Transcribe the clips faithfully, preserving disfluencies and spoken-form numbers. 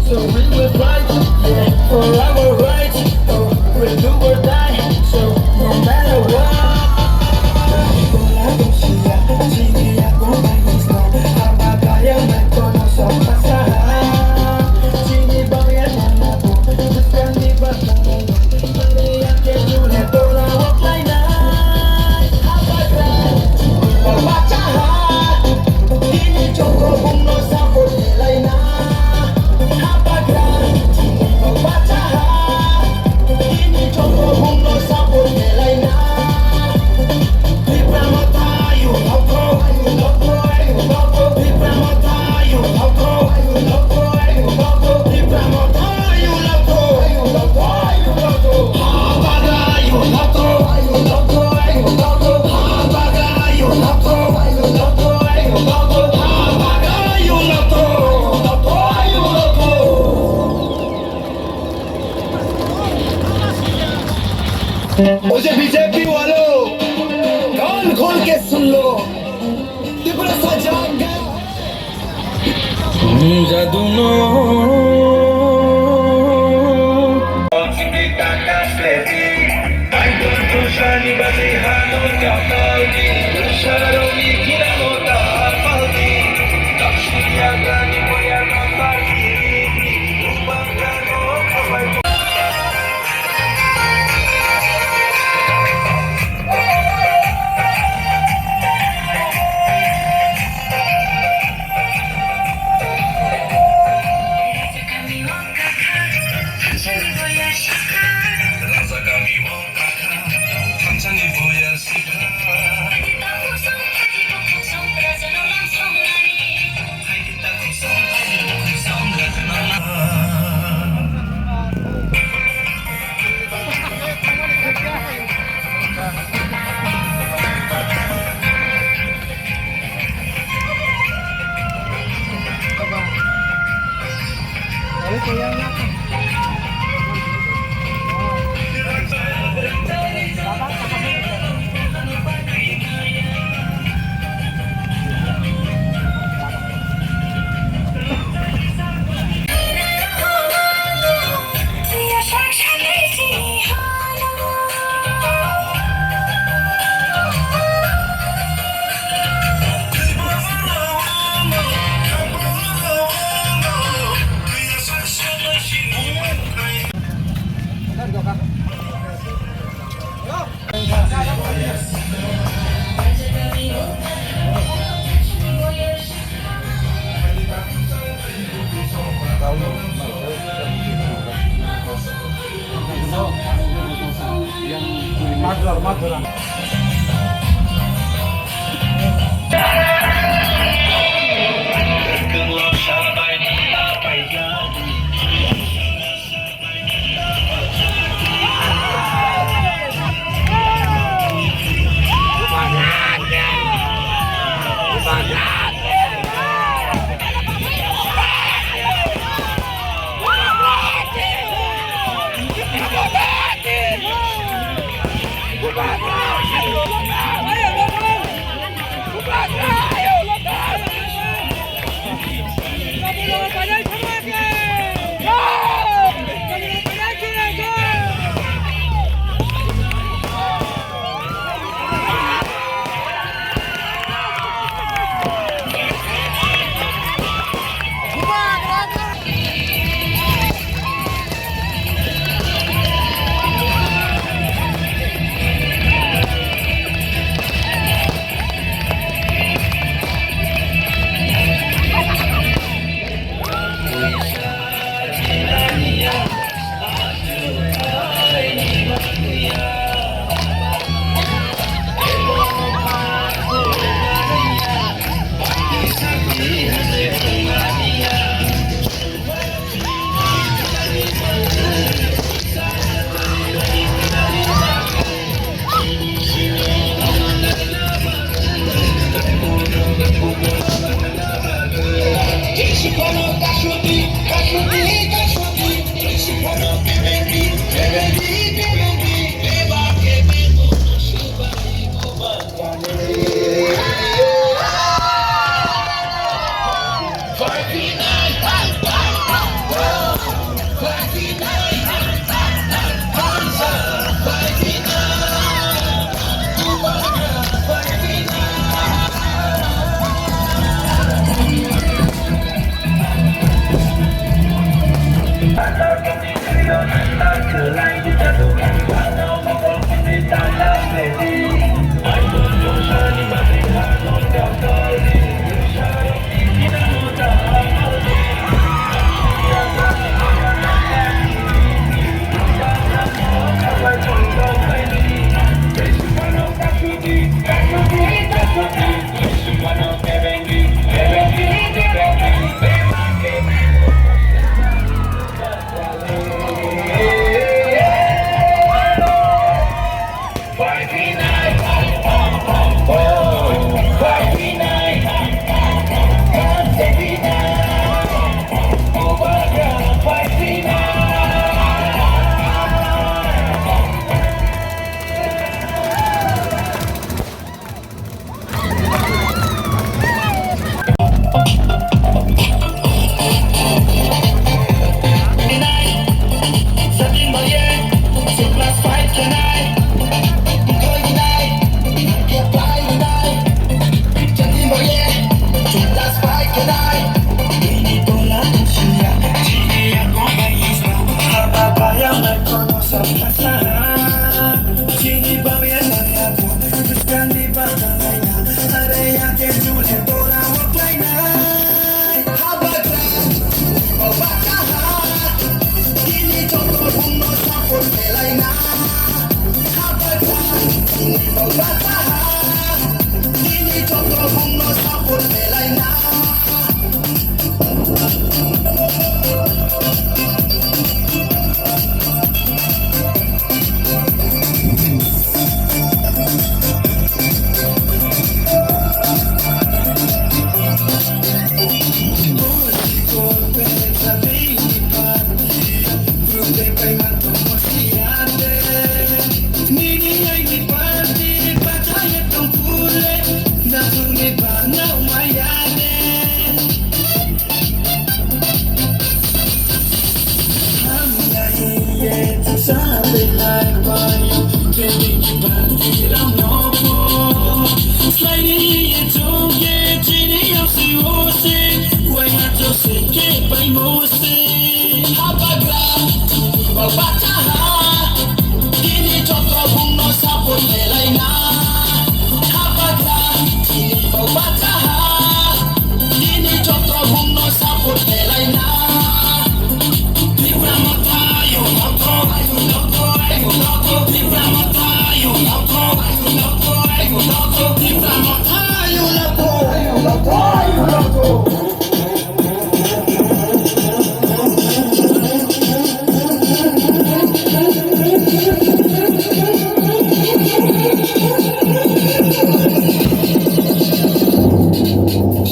So we will fight, yeah, for our rights. Oh, we'll do or die. So no matter what. मुझे बीजेपी वालों, कान खोल के सुन लो। Jaduno.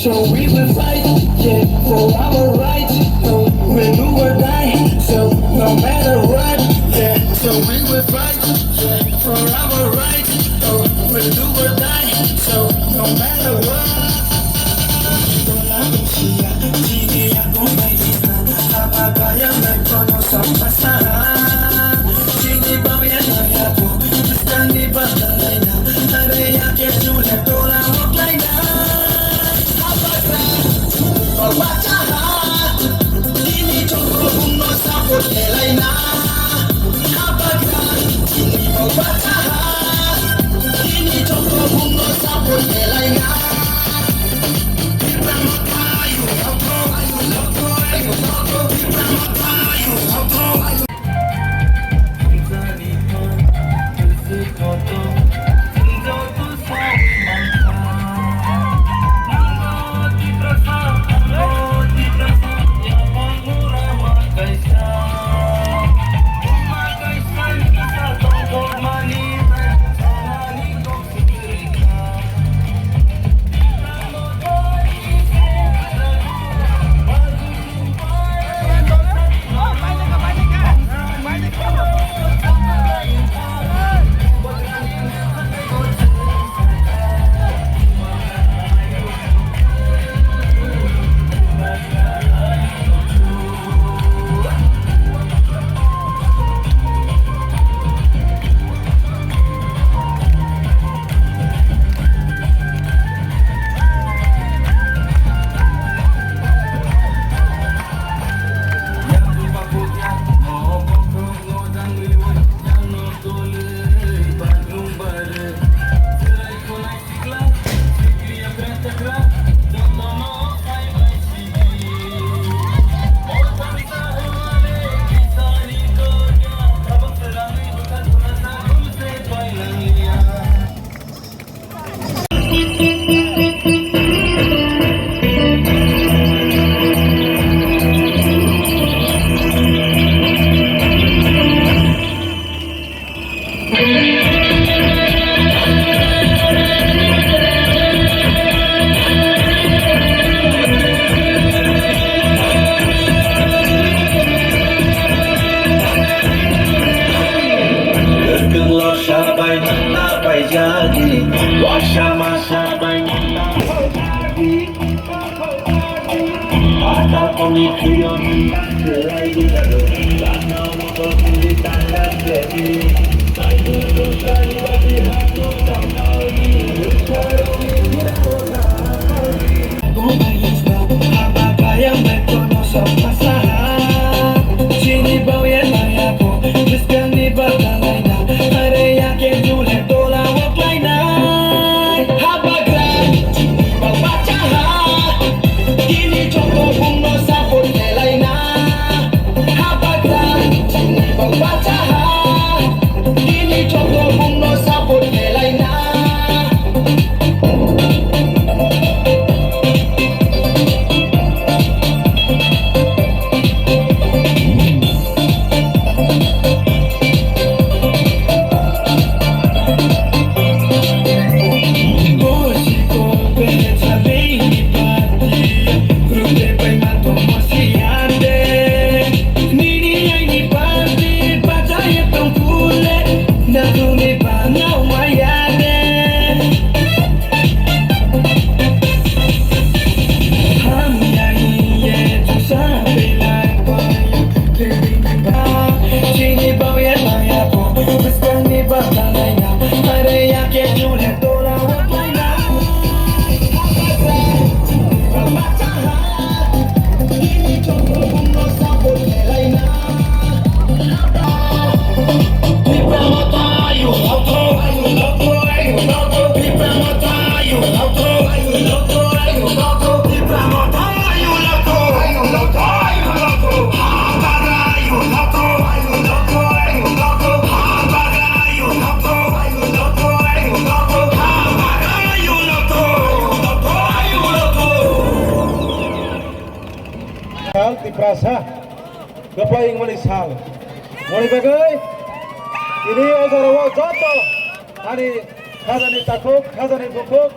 So we will fight, yeah, for our rights. So we'll do or die. So no matter what, yeah. So we will fight, yeah, for our rights. So we'll do or die. So no matter what. Sal Tiprasa. Kwplai wngmani sal. Moni bagwi tini o jorao joto ani khajani takhuk, khajani bukhuk,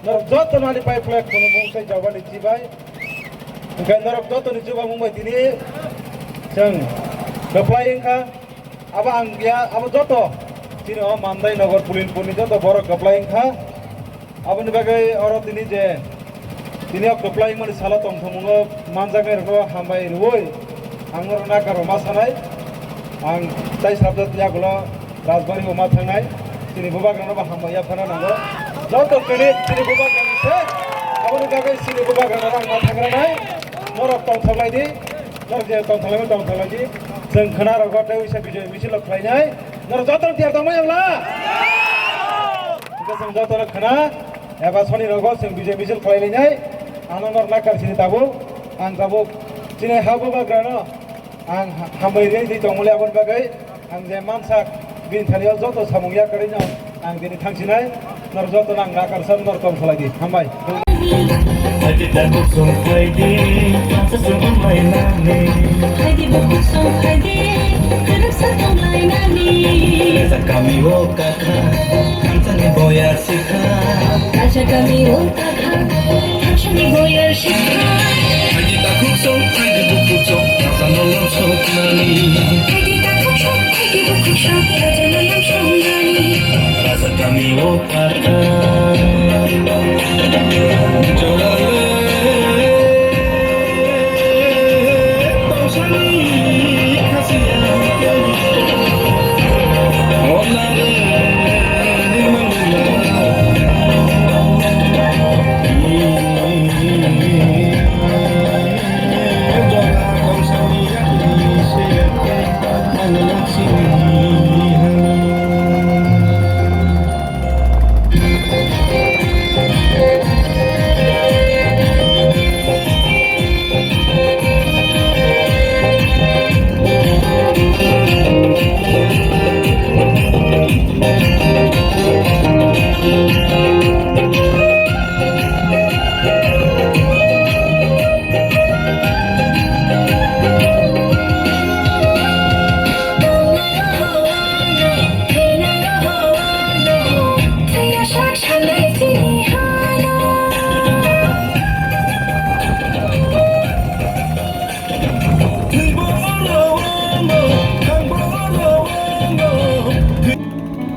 norok joto nani pai phlai khulumung tei jobani chibai. Hwnkhe norok jotoni chubamung bai tini chwng kwplai wngkha. Abo ang ya, abo joto chini o Mandai Nogor Pulinpurni joto borok kwplai wngkha. Aboni bagwi oro tini je, tini o kwplai wngmani salo tongthokmungo manjaknai rokno hambai rwui ang norok nakar rwma sanai. Ang tai sabjak yagulo Rajbari bo ma thangnai, chini bubagrano bo hambai yaphana nango. Joto credit chini bubagrani se, aboni bagwi chini bubagrano ang ma thangranai. Norok tongthoklai di, norok je tongthoklaimani tongthoklai di. Chwng khwna rok tei uisa bijoy misil rok khlainai. Norok joto tiyar tongmani wngla? Hwnkhe chwng jotono khwna eba soni rogo chwng bijai misil khlai lainai. Ano nor nakar sini tabuk. Ang tabuk chini ha bubagrano ang ha-, hambai rwi di tongmani aboni bagwi ang je mansak bini thani o joto samung yakarino ang bini thangsinai. Nor joto nang nakar san nor tong salai di. Hambai. Haidi da kusung haidi, masa sung mai nani. Haidi bo kusung haidi, kadang sa tong lai nani. Reza kami wo kakha, kamsani boya sikha. Raja kami wo kakha, kamsani boya sikha. Haidi da kusung, haidi bo kusung, masa nolong sok nani. Haidi da kusung, haidi bo kusung, raja nolong sok nani. Reza kami wo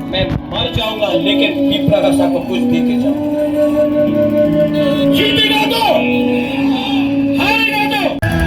मैं मर जाऊंगा, लेकिन विप्रा का सबको कुछ दे के जाऊंगा। जीतेगा तो, हारेगा तो।